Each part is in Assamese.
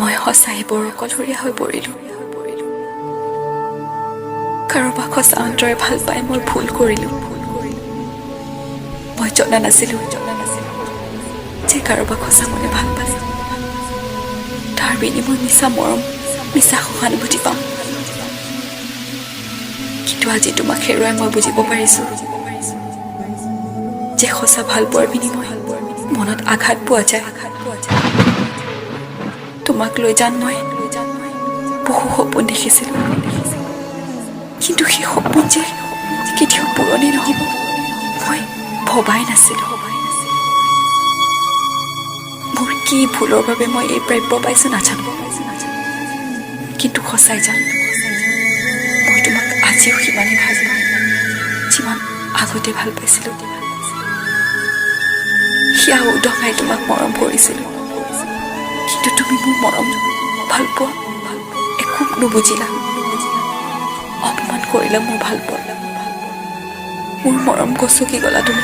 মই সঁচাই বৰ অকলশৰীয়া হৈ পৰিলোঁ। কাৰোবাক সঁচা অন্তৰে ভাল পাই মই ভুল কৰিলোঁ। মই জনা নাছিলোঁ যে কাৰোবাক সঁচা মনে ভাল পালে তাৰ বিনিময় মিছা মৰম, মিছা সহানুভূতি পাম। কিন্তু আজি তোমাক হেৰুৱাই মই বুজিব পাৰিছোঁ যে সঁচা ভাল পোৱাৰ বিনিময় মনত আঘাত পোৱা যায়। তোমাক লৈ জান মই বহু সপোন দেখিছিলোঁ, কিন্তু সেই সপোন যে কেতিয়াও পূৰণেই নহ'ব, মই ভবাই নাছিলোঁ। মোৰ কি ভুলৰ বাবে মই এই প্ৰাপ্য পাইছোঁ নাজানো, কিন্তু সঁচাই জান, মই তোমাক আজিও সিমানেই ভাল পাওঁ যিমান আগতে ভাল পাইছিলোঁ। হিয়া উদঙাই তোমাক মৰম কৰিছিলোঁ, কিন্তু তুমি মোৰ মৰম, ভাল পোৱা একো নুবুজিলা। অপমান কৰিলা মোৰ ভাল পোৱা, মোৰ মৰম গচকি গ'লা তুমি।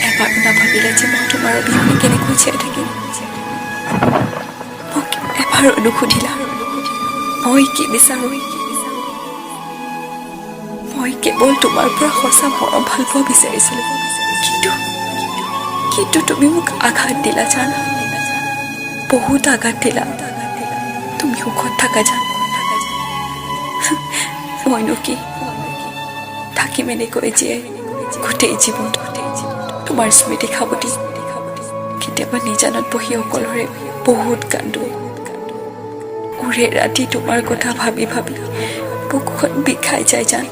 এবাৰো নাভাবিলা যে মই তোমাৰ অবিহনে কেনেকৈ জীয়াই থাকিম। মোক এবাৰো নুসুধিলা মই কি বিচাৰোঁ। মই কেৱল তোমাৰ পৰা সঁচা মৰম, ভাল পোৱা বিচাৰিছিলোঁ, কিন্তু তুমি মোক আঘাত দিলা জানা, বহুত আঘাত দিলা। তুমি সুখত থাকা জান। মইনো কি থাকিম এনেকৈ জীয়াই গোটেই জীৱন তোমাৰ স্মৃতি সাৱটি? কেতিয়াবা নিজানত বহি অকলশৰে বহুত কান্দো। ওৰে ৰাতি তোমাৰ কথা ভাবি ভাবি বুকুখন বিষাই যায় জান।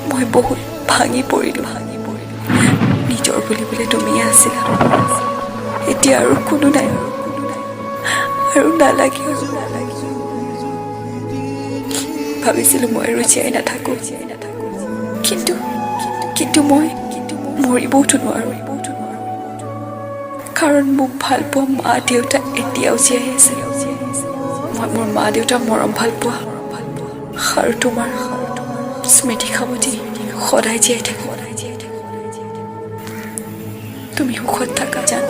মই বহুত ভাঙি পৰিলোঁ। নিজৰ বুলিবলৈ তুমিয়ে আছিলা, এতিয়া আৰু কোনো নাই আৰু নালাগে। ভাবিছিলোঁ মই আৰু জীয়াই নাথাকোঁ, কিন্তু মই মৰিবওতো নোৱাৰোঁ, কাৰণ মোক ভাল পোৱা মা দেউতা এতিয়াও জীয়াই আছে। মই মোৰ মা দেউতাৰ মৰম, ভাল পোৱা আৰু তোমাৰ স্মৃতি সাৱটি সদায় জীয়াই থাকোঁ। তুমি সুখত থাকা জান।